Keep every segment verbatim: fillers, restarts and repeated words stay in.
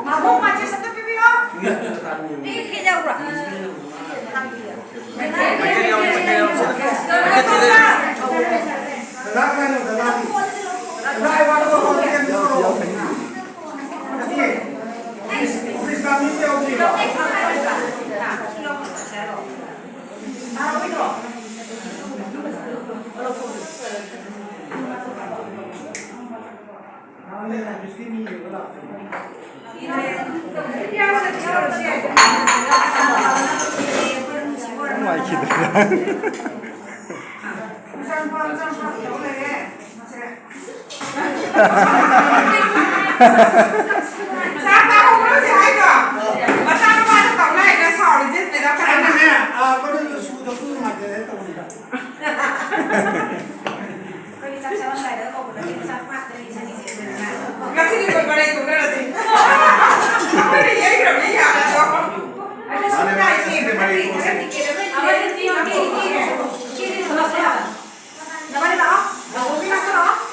ꯃꯥꯕꯣꯛ ꯃꯆꯦ ꯁꯛꯇ ꯄꯤꯕꯤꯌꯣ꯫ ꯃꯤ ꯀꯩ ꯌꯥꯎꯕ꯭ꯔꯥ? ꯗꯗꯥ ꯀꯩꯅꯣ, ꯗꯗꯥꯗꯤ? ꯗꯗꯥ, ꯑꯩ ꯋꯥ ꯂꯧꯕ ꯍꯧꯔꯒꯦ, ꯀꯩꯅꯣ ꯇꯧꯔꯣ꯫ ꯅꯠꯇꯦ꯫ ꯑꯣꯐꯤꯁ, ꯑꯣꯐꯤꯁ ꯀꯥꯃꯤꯗꯤ ꯌꯥꯎꯗ꯭ꯔꯤꯕꯣ? ꯆꯥꯛ ꯆꯥꯍꯧꯕ꯭ꯔꯣ ꯍꯧꯖꯤꯛ ꯍꯥꯏꯗꯣ? ꯃꯆꯥꯅꯨꯄꯥꯅ ꯇꯧ ꯂꯥꯛꯏꯗ ꯁꯥꯎꯔꯤꯁꯦ ꯃꯦꯗꯥꯝ ꯀꯅꯥꯅ? ꯑꯩꯅꯅꯦ, ꯑ, ꯃꯗꯨ ꯁꯨꯗꯕꯁꯨ ꯅꯨꯡꯉꯥꯏꯇꯦꯅ ꯇꯧꯕꯅꯤꯗ꯫ ꯑꯩꯈꯣꯏꯗꯤ ꯆꯥꯛ ꯆꯥꯔꯝꯗꯥꯏꯗ ꯀꯧꯕ ꯅꯠꯇꯦ, ꯆꯥꯛ ꯄꯥꯛꯇ ꯏꯆꯟ ꯏꯆꯦ ꯂꯣꯏꯅ ꯉꯥꯏ꯫ ꯉꯁꯤꯗꯤ ꯑꯩꯈꯣꯏ ꯃꯔꯩ ꯇꯧꯅꯔꯁꯤ꯫ ꯑꯩꯈꯣꯏꯅ ꯌꯩꯈ꯭ꯔꯕꯅꯤ ꯌꯥꯔꯗ꯭ꯔꯣ? ꯑꯗꯨꯁꯨ ꯃꯥꯅꯦ, ꯃꯥꯅꯦ, ꯇꯥꯏꯁꯦ, ꯉꯁꯤꯗꯤ ꯃꯔꯩ ꯃꯊꯪꯒꯤ ꯇꯧꯁꯤ꯫ ꯈꯔ ꯇꯤꯀꯦꯠ ꯑꯃ ꯏꯆꯦ, ꯏꯆꯦ, ꯏꯆꯦ, ꯏꯆꯦ ꯊꯣꯛꯂꯛꯄ ꯌꯥꯕ꯫ ꯅꯕꯥꯅꯤ ꯂꯥꯛꯑꯣ꯫ ꯅꯕꯥꯅꯤ ꯂꯥꯛꯑꯣ꯫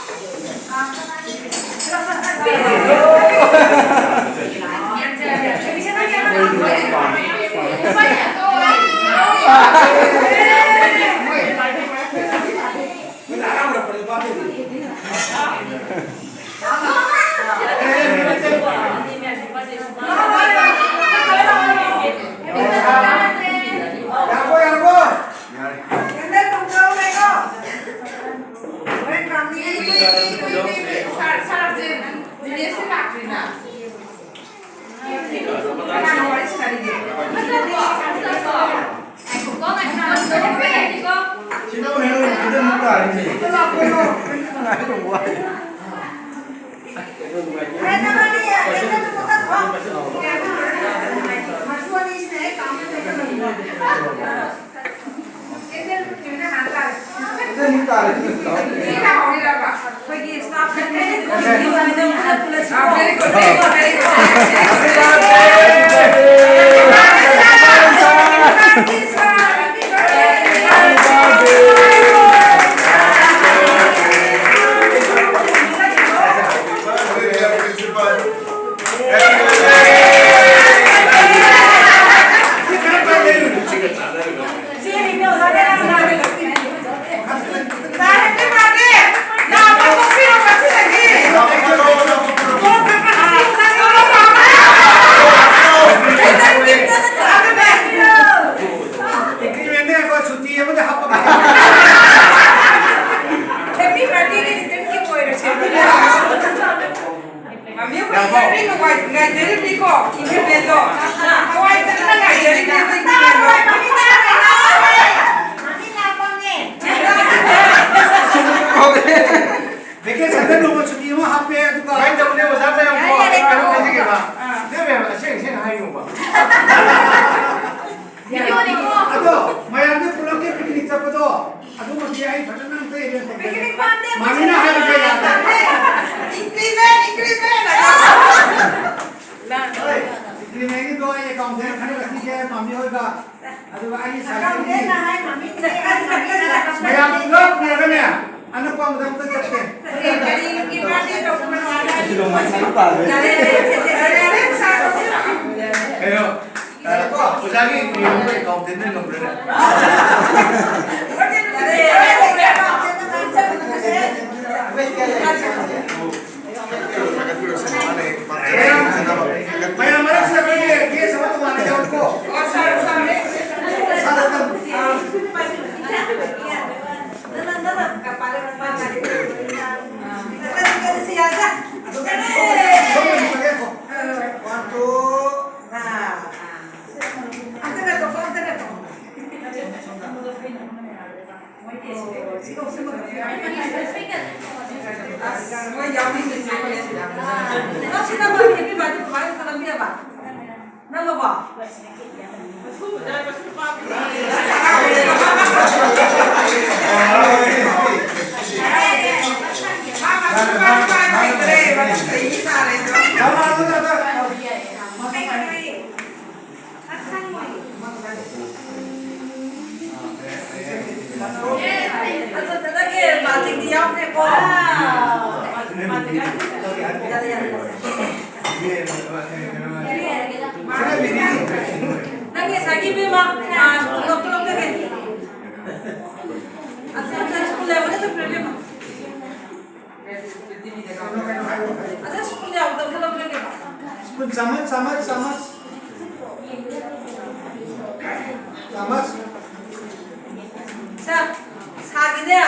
ꯃꯤ ꯑꯩꯈꯣꯏ ꯏꯟꯇꯔꯚ꯭ꯌꯨ ꯅꯨꯡꯉꯥꯏ-, ꯉꯥꯏꯖꯔꯤꯕꯅꯤꯀꯣ, ꯏꯟꯇꯔꯚ꯭ꯌꯨꯗꯣ꯫ ꯊꯋꯥꯏ ꯆꯪꯅ ꯉꯥꯏꯖꯔꯤꯕꯅꯤ ꯑꯩꯈꯣꯏ ꯏꯟꯇꯔꯚ꯭ꯌꯨꯗꯣ꯫ ꯚꯦꯀꯦꯁꯟꯗ ꯅꯣꯡꯃ ꯁꯨꯇꯤ ꯑꯃ ꯍꯥꯞꯄꯦ, ꯑꯗꯨꯒ ꯀꯃꯥꯏꯅ ꯇꯧꯅꯤ? ꯑꯣꯖꯥ ꯃꯌꯥꯝ ꯀꯣ, ꯌꯥꯔꯦ, ꯌꯥꯔꯦ, ꯀꯩꯅꯣ ꯌꯥꯔꯦ꯫ ꯇꯧꯁꯤꯒꯦꯕ꯫ ꯑꯥ꯫ ꯅꯣꯏ ꯃꯌꯥꯝ ꯑꯁꯦꯡ ꯑꯁꯦꯡ ꯍꯥꯏꯅꯣꯕ꯫ ꯚꯤꯗꯤꯑꯣꯅꯤꯀꯣ꯫ ꯑꯗꯣ ꯃꯌꯥꯝꯗꯤ ꯄꯨꯂꯞꯀꯤ ꯄꯤꯛꯅꯤꯛ ꯆꯠꯄꯗꯣ, ꯑꯗꯨꯃꯛꯇꯤ ꯑꯩ ꯐꯖꯅ ꯑꯝꯇ arrange ꯇꯧꯖꯒꯦ꯫ ꯄꯤꯛꯅꯤꯛ ꯄꯥꯝꯗꯦ, ꯃꯥꯃꯤꯅ ꯍꯥꯏꯕꯁꯦ ꯌꯥꯗꯦ꯫ ꯏꯟꯀ꯭ꯔꯤꯃꯦꯟ, ꯏꯟꯀ꯭ꯔꯤꯃꯦꯟ ꯍꯥꯏꯕ꯫ ꯍꯣꯏ, ꯏꯟꯀ꯭ꯔꯤꯃꯦꯟꯒꯤꯗꯣ ꯑꯩ ꯑꯦꯀꯥꯎꯟꯇꯦꯟ ꯈꯔ ꯂꯧꯈꯤꯒꯦ, ꯃꯥꯃꯤ ꯍꯣꯏꯒ꯫ ꯑꯗꯨꯒ ꯑꯩꯒꯤ ꯁꯥꯏꯠꯇꯒꯤ ꯑꯦꯀꯥꯎꯟꯇꯦꯟꯅ ꯍꯥꯏ, ꯃꯥꯃꯤ ꯃꯌꯥꯝ ꯄꯨꯂꯞ ꯄꯨꯔꯒꯅꯦ, ꯑꯅꯛꯄ ꯑꯃꯗ ꯑꯝꯇ ꯆꯠꯀꯦ꯫ ꯀꯔꯤ, ꯀꯔꯤꯒꯤ ꯄꯥꯔꯇꯤ ꯇꯧꯕꯅꯣ? ꯌꯥꯔꯦ, ꯌꯥꯔꯦ, ꯌꯥꯔꯦ, ꯌꯥꯔꯦ, ꯌꯥꯔꯦ, ꯌꯥꯔꯦ, ꯌꯥꯔꯦ꯫ ꯀꯩꯅꯣ? ꯑ, ꯑꯣꯖꯥꯒꯤ ꯃꯤꯡꯗꯣ ꯑꯦꯀꯥꯎꯟꯇꯦꯟꯅ ꯉꯝꯕ꯭ꯔꯥꯅꯦ? ꯃꯌꯥꯝ ꯃꯔꯛꯁꯤꯗ ꯑꯩꯈꯣꯏꯒꯤ ꯒꯦꯁ ꯑꯃ ꯇꯣꯉꯥꯟꯅ ꯌꯥꯎꯔꯤꯀꯣ꯫ One, two. ꯑꯁ, ꯃꯣꯏ ꯌꯥꯎꯅꯤꯡꯗꯦ꯫ ꯅꯪ ꯁꯤ ꯅꯝꯕꯔ ꯄꯤꯕꯤꯕ ꯑꯗꯨ ꯀꯃꯥꯏꯅ ꯈꯜꯂꯝꯕꯤꯔꯕ? ꯅꯝꯃꯕꯣ? ꯅꯪꯒꯤ ꯉꯁꯥꯏꯒꯤ ꯏꯕꯦꯝꯃ, ꯑ, ꯁ꯭ꯀꯨꯜ ꯂꯧꯊꯣꯛ-, ꯂꯧꯊꯣꯛꯀꯦ꯫ ꯑꯗꯨ ꯅꯪ ꯁ꯭ꯀꯨꯜ ꯂꯩꯕꯅ ꯆꯠꯈ꯭ꯔꯣ ꯏꯕꯦꯝꯃ꯫ ꯑꯗ ꯁ꯭ꯄꯨꯟ ꯌꯥꯎꯗꯕꯗꯣ ꯂꯧꯖꯒꯦꯕ꯫ ꯁ꯭ꯄꯨꯟ ꯆꯥꯃꯁ, ꯆꯥꯃꯁ, ꯆꯥꯃꯁ꯫ ꯆꯥꯃꯁ꯫ ꯁꯥ, ꯁꯥꯒꯤꯅꯦ,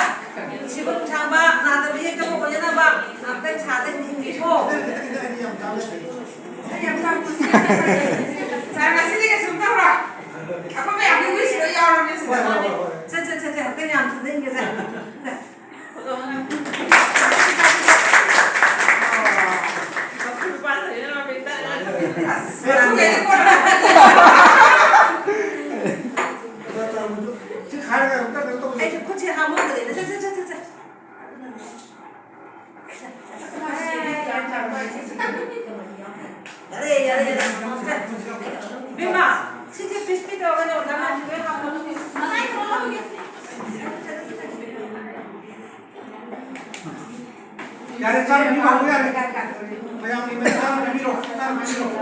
ꯁꯤꯕꯨ ꯅꯨꯡꯁꯥꯡꯕ, ꯅꯥꯗꯕ ꯌꯦꯛꯇꯕ ꯑꯣꯏꯅꯅꯕ ꯑꯝꯇꯪ ꯁꯥꯗ ꯏꯟꯕꯤꯈꯣ꯫ ꯁꯥꯔ, ꯉꯁꯤꯗꯤ ꯀꯩꯁꯨꯝ ꯇꯧꯔꯣꯏ꯫ ꯑꯩꯈꯣꯏ ꯃꯌꯥꯝꯒꯤ wish ꯂꯣꯏ ꯌꯥꯎꯔꯕꯅꯦ ꯁꯤꯗ꯫ ꯍꯣꯏ, ꯍꯣꯏ, ꯍꯣꯏ, ꯍꯣꯏ꯫ ꯁꯦ, ꯁꯦ, ꯁꯦ, ꯁꯦ, ꯑꯝꯇ ꯌꯥꯝ ꯊꯨꯖꯟꯒꯦꯁꯦ꯫ ꯑꯁ, ꯃꯆꯨꯒꯩꯗꯤ ꯀꯣꯟꯅ꯫ ꯁꯤ ꯈꯥꯏꯔꯒ ꯑꯃꯨꯛꯇ ꯀꯩꯅꯣ ꯇꯧꯕ꯫ ꯑꯩꯁꯨ ꯈꯨꯠꯁꯦ ꯍꯥꯝꯃꯝꯕꯅꯤꯅ꯫ ꯁꯦ, ꯁꯦ, ꯁꯦ, ꯁꯦ, ꯁꯦ꯫ ꯌꯥꯔꯦ, ꯌꯥꯔꯦ, ꯌꯥꯔꯦ꯫ ꯏꯕꯦꯝꯃ, ꯁꯤꯁꯦ ꯄꯤꯁ ꯄꯤꯗꯧꯔꯒꯅꯦ ꯑꯣꯖꯥ ꯃꯌꯥꯝꯁꯦ ꯂꯣꯏ ꯍꯥꯞꯄꯣ꯫ ꯌꯥꯔꯦ, ꯆꯥꯛ ꯄꯤꯕꯤꯔꯣ, ꯌꯥꯔꯦ꯫ ꯃꯌꯥꯝꯒꯤ ꯃꯌꯥꯝ ꯆꯥꯛ ꯄꯤꯕꯤꯔꯣ, ꯆꯥꯛ ꯄꯤꯕꯤꯔꯣ꯫